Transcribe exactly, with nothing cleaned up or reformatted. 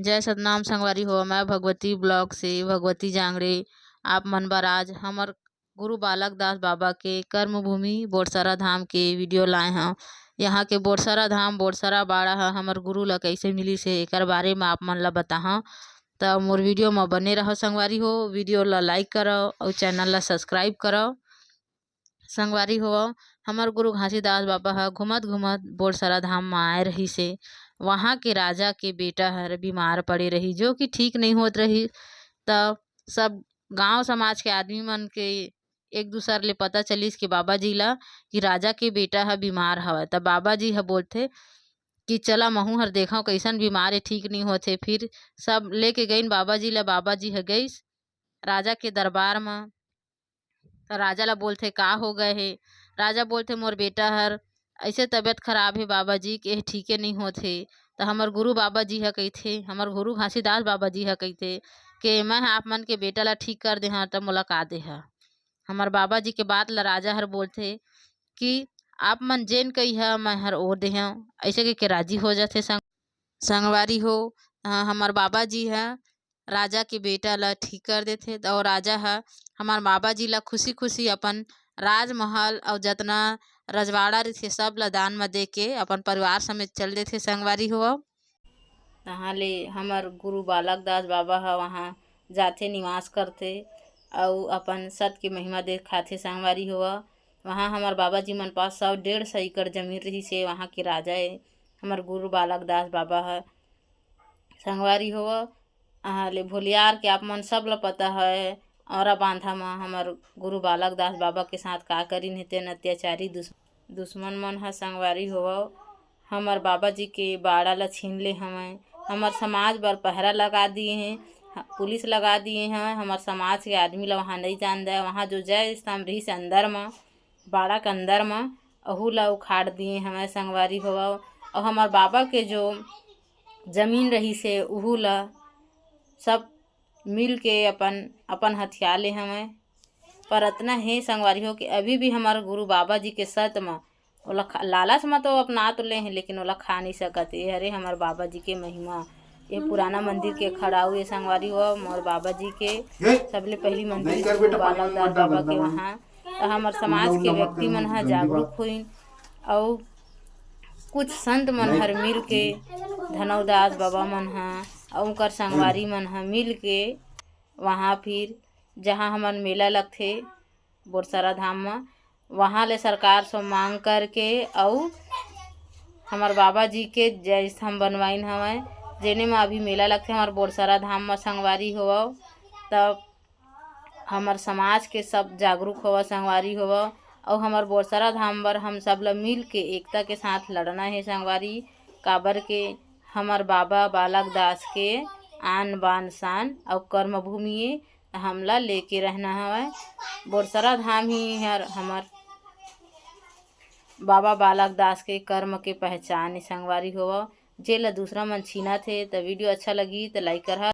जय सतनाम संगवारी हो, मैं भगवती ब्लॉग से भगवती जांगड़े आप मन बर आज हमर गुरु बालक दास बाबा के कर्म भूमि बोरसरा धाम के वीडियो लाए हव। यहाँ के बोरसरा धाम, बोरसरा बाड़ा ह हमर गुरु ल कइसे मिलिस हे, एकर बारे म आप मन ल बताहव। त मोर वीडियो म बने रहव संगवारी हो। वीडियो ल लाइक करव अउ चैनल ल सब्सक्राइब करव। संगवारी हो, हमर गुरु घासीदास बाबा ह घूमत घूमत बोरसरा धाम म आए रहिस हे। वहाँ के राजा के बेटा हर बीमार पड़े रही, जो कि ठीक नहीं होत रही। त सब गांव समाज के आदमी मन के एक दूसर ले पता चलिस कि बाबा जी ला कि राजा के बेटा ह बीमार हवय। त बाबा जी ह बोलथे कि चला महू हर देखव कइसन बीमार हे, ठीक नहीं होत हे। फिर सब लेके गइन बाबा जी ला। बाबा जी ह गइस राजा के दरबार म। त राजा ला बोलथे, "का हो गए हे?" राजा बोलथे, "मोर बेटा हर ऐसे तबीयत खराब हे बाबा जी, के ठीके नहीं होत हे।" त हमर गुरु बाबा जी ह कहिथे, हमर गुरु घासीदास बाबा जी ह कहिथे के मैं ह आप मन के बेटा ला ठीक कर देहव, त मोला का देहा? हमर बाबा जी के बात ला राजा हर बोलथे कि आप मन जेन कहिहा मैं हर ओ देहव। ऐसे कहिके राजी हो जाथे संग-, संगवारी हो। अ, हमर बाबा जी ह राजा के बेटा ला ठीक कर देथे, अउ राजा ह हमर बाबा जी ला खुशी खुशी अपन राजमहल अउ जतना रजवाड़ा रहिथे सब ला दान म दे के अपन परिवार समेत चल देथे संगवारी हो। तहाँ ले हमर गुरु बालक दास बाबा ह वहाँ जाथे, निवास करथे अउ अपन सत के महिमा देखाथे संगवारी हो। वहाँ हमर बाबा जी मन पास सौ डेढ़ सौ एकड़ जमीन रहिस हे। वहाँ के राजा ए हमर गुरु बालक दास बाबा ह संगवारी हो। अहाँ ले भोलियार के आप मन सब ल पता है, औरा बांधा म हमर गुरु बालक दास बाबा के साथ का करिन हे तेन अत्याचारी दुस-, दुश्मन मन ह संगवारी हो। हमर बाबा जी के बाड़ा ल छीन ले हवय, हमर समाज बर पहरा लगा दिए हैं, ह-, पुलिस लगा दिए हैं, हमर समाज के आदमी ल वहाँ नहीं जान दे। वहाँ जो जय स्तंभ रहिस अंदर म, बाड़ा के अंदर म, ओहू ल उखाड़ दिए हवय संगवारी हो। अउ हमर बाबा के जो जमीन रहिस हे, उहू ल सब मिल के अपन, अपन हथिया ले हवय। पर अतना हे संगवारी हो कि अभी भी हमर गुरु बाबा जी के सत म ओला खा-, लालच म तो अपना तो ले हे, लेकिन ओला खा नहीं सकत। ये हरे हमर बाबा जी के महिमा, ये पुराना मंदिर के खड़ाऊ, ये संगवारी हो मोर बाबा जी के सबले पहली मंदिर गुरु बालक दास बाबा के वहाँ। त हमर समाज के व्यक्ति मन ह जागरूक होइन अउ कुछ संत मन हर मिल के, धनौदास बाबा मन ह अउ उनकर संगवारी मन ह मिल के वहाँ फिर जहाँ हमन मेला लगथे बोरसरा धाम म, वहाँ ले सरकार से मांग करके अउ हमर बाबा जी के जय स्तंभ बनवाइन हवय, जेने म अभी मेला लगथे हमर बोरसरा धाम म संगवारी हो। तब हमर समाज के सब जागरूक होवव, संगवारी होवव, अउ हमर बोरसरा धाम बर हम सब ल मिल के एकता के साथ लड़ना हे, संगवारी। काबर के हमर बाबा बालक दास के आन बान शान अउ कर्म भूमि ए, त हमला लेके रहना हवय। बोरसरा धाम ही हर हमर बाबा बालक दास के कर्म के पहचान ए, संगवारी होवव। जेला दूसरा मन छीनत हे, त वीडियो अच्छा लगही त लाइक करहा।